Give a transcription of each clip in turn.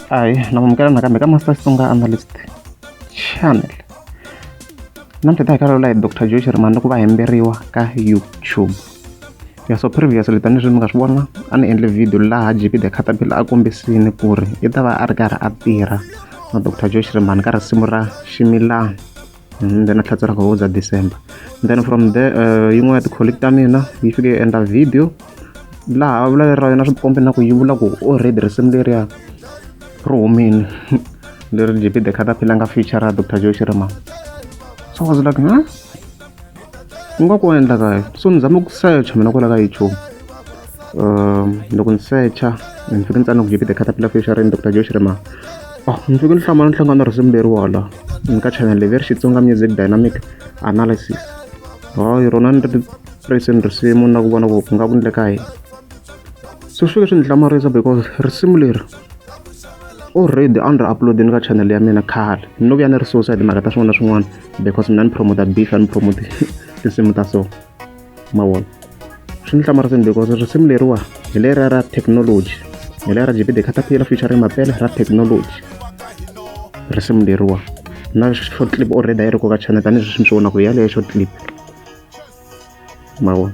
Ahee, na amukela nakambe ka Master Xitsonga Analyst Channel. Namuntlha hi ta hi kha hi Doctor Joe Shirimani ku va hemberiwa ka YouTube. Ya so previously tanihileswi mi nga swi vona a ni endle video laha JP the Caterpillar a kombisini ku ri i ta va a ri karhi a tirha na Doctor Joe Shirimani ka risimu ra Ximilana. Then a tlhela ku za December. Then from there yin'wana ya ti-colleague ta mina yi fike yi endla video laha va vula ra yona swi tikombe na ku yi vula ku already risimu leriya ri humile leri JP the Caterpillar nga feature Dr Joe Shirimani. So I was like, huh? Ku nga ku endla ka so ni zame ku search mina kwala ka YouTube. Loko ni search-a ni fike ni tsala ku JP the Caterpillar featuring Dr Joe Shirimani. Oh, ni fike ni hlamala ni hlangana na risimu leriwa la ni ka channel leyi ve ri Xitsonga Music Dynamic Analysis. Hayi rona ni ri press-ini risimu na ku vona ku ku nga ku endleka yini. So swi fike swi ni hlamarisa because risimu leri already a ni ri upload-ini ka channel ya mina khale ni no vuya ni ri susa hi timhaka ta swin'wana na swin'wana because mina ni promote beef a ni promote tinsimu ta so ma vona swi ni hlamarisini because risimu leriwa hi leriya ra technology hi leriya ra JP the Caterpillar featuring Mapele ra technology risimu leriwa na short clip already a yi ri ko ka channel tanihileswi mi swi vonaka yaleyo short clip ma vona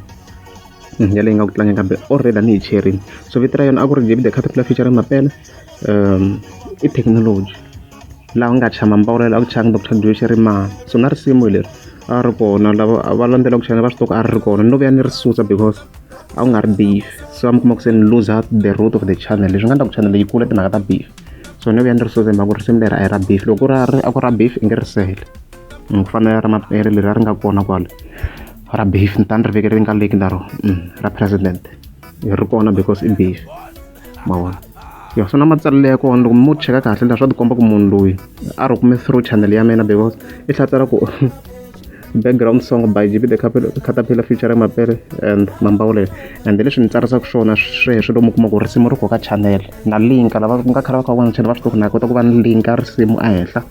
yaleyo yi nga ku tlangeni kambe already a ni yi cherini so vito ra yona a ku ri JP the Caterpillar featuring Mapele i technology laha ku nga chaya Mambawulela a ku chaya Doctor Joe Shirimani so na risimu leri a ri kona lava va landzelaka channel va swi tiva ku a ri ri kona ni no vuya ni ri susa because a ku nga ri beef so a mi kuma ku se ni lose the root of the channel leswi nga endla ku channel yi kula timhaka ta beef so ni vuya ni ri susa hi mhaka ku risimu leri a hi ra beef loko ku ri a ku ra beef i nge ri sele ku fana ra Mapele leri a ri nga kona kwala ra beef ni ta ni ri vekele nga leki na rona ra president ri kona because i beef ma vona ya so na matsalelo ya kona loko mo cheka kahle laha swa tikomba ku munhu loyi a ri kume through channel ya mina because i hlatsela ku background song by JP the Caterpillar featuring Mapele and Mambawulela and leswi ni tsarisaka swona sweswo lomu kuma ku risimu ri koka channel na link lava ku nga khale va kha va vona channel va swi tiva ku na kota ku va ni link ya risimu ehenhla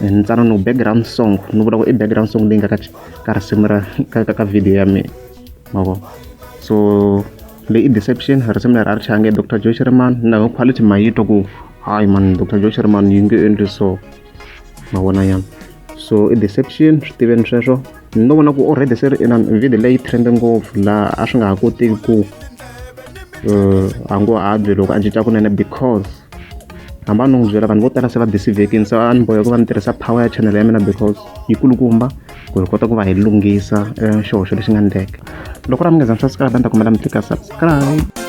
ni tsala no background song ni vula ku i background song leyi nga ka ka risimu ra ka video ya mina ma vona so leyi i deception risimu leri a ri change Dr Joe Shirimani na quality ma yi twa ku hayi man Dr Joe Shirimani yi nge endli so ma vona yana so i deception swi tiveni sweswo ni no vona ku already se ri ina video leyi trend ngopfu laha a swi nga ha koteki ku a ngo ha byi loko a cinca kunene because hambi a ni n'wi byela vanhu vo tala se va deceive-kini so a ni boheka ku va ni tirhisa power ya channel ya mina because yi kulukumba ku hi kota ku va hi lunghisa xihoxo lexi nga endleka loko ra mi nga za mi subscribe ni ta kombela mi tlika subscribe.